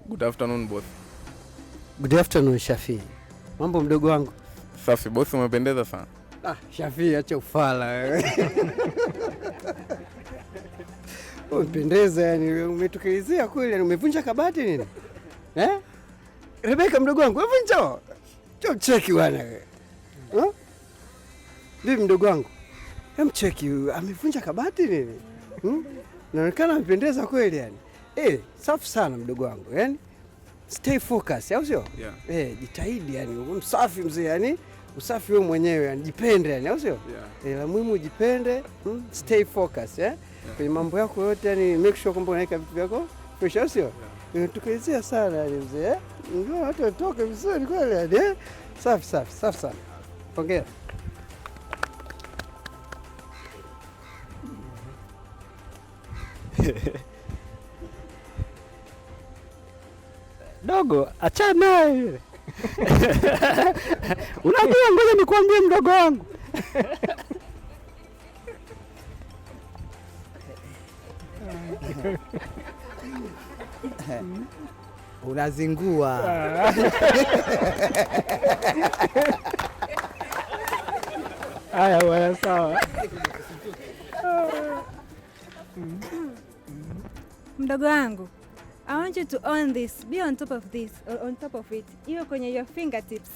Good afternoon, boss. Good afternoon, Shafi. Mambo, mdogo wangu? Safi boss, umependeza sana. Ah, Shafi, acha ufala wewe. Umependeza yani, umetukelezea kweli yani, umevunja kabati nini? Eh? Rebeka, mdogo wangu, hebu njoo. Njoo cheki bwana wewe. Huh? Vipi, mdogo wangu? Hem, cheki huyu, amevunja kabati nini? Hmm? Naonekana amependeza kweli yani. Eh, safi sana mdogo wangu. Yani stay focus, au sio? Yeah. Eh, jitahidi yani, uwe msafi mzee yani, usafi wewe mwenyewe yani, jipende yani, au sio? Yeah. Eh, la muhimu ujipende, Stay focus, eh? Kwenye mambo yako yote yani, make sure kwamba unaweka vitu vyako fresh, au sio? Yeah. Tukaizia sana yani mzee, eh? Ndio watu watoke vizuri kweli yani, eh? Safi safi, safi sana. Hongera. Dogo, achana naye yule. Unajua, ngoja nikwambie mdogo wangu. Unazingua. Haya bwana, sawa. Mdogo wangu, I want you to own this, be on top of this, or on top of it. Iwe kwenye your fingertips.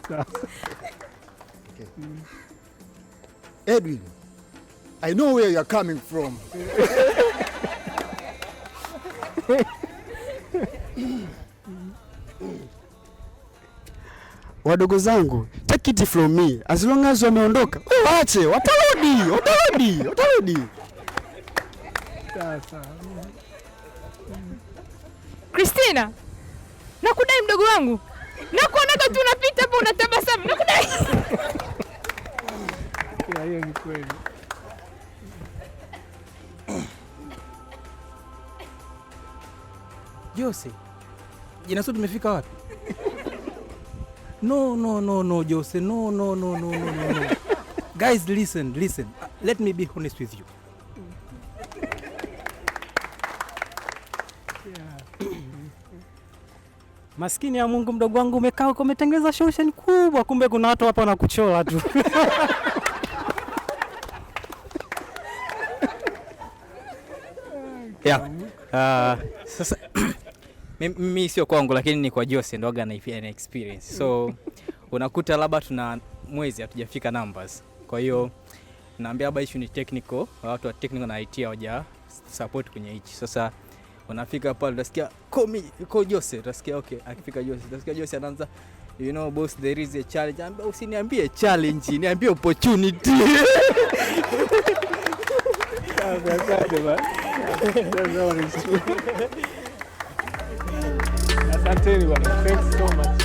Sawa. Edwin, I know where you're coming from. Wadogo zangu, take it from me. As long as wameondoka, wewe waache, watarudi, watarudi, watarudi. Sawa. Christina, nakudai mdogo wangu. Nakuonaga tu unapita hapo unatabasamu. Nakudai. Hiyo ni kweli. Jose, jina sio tumefika wapi? No, no, no, no, Jose. No, no, no, no, no, no, no. Guys, listen, listen. Let me be honest with you. Maskini ya Mungu, mdogo wangu, umekaa huko umetengeneza solution kubwa, kumbe kuna watu hapa wanakuchola tu. Yeah. Sasa mimi sio kwangu lakini ni kwa Jose ndo ana experience. So unakuta labda tuna mwezi hatujafika numbers. Kwa hiyo naambia labda issue ni technical, watu wa technical na IT hawaja support kwenye hichi. Sasa unafika pale utasikia call me, call Jose, utasikia okay, akifika Jose, utasikia Jose anaanza, "You know boss, there is a challenge." Ambia usiniambie challenge, niambie opportunity. Asante bwana. Asanteni bwana. Thanks so much.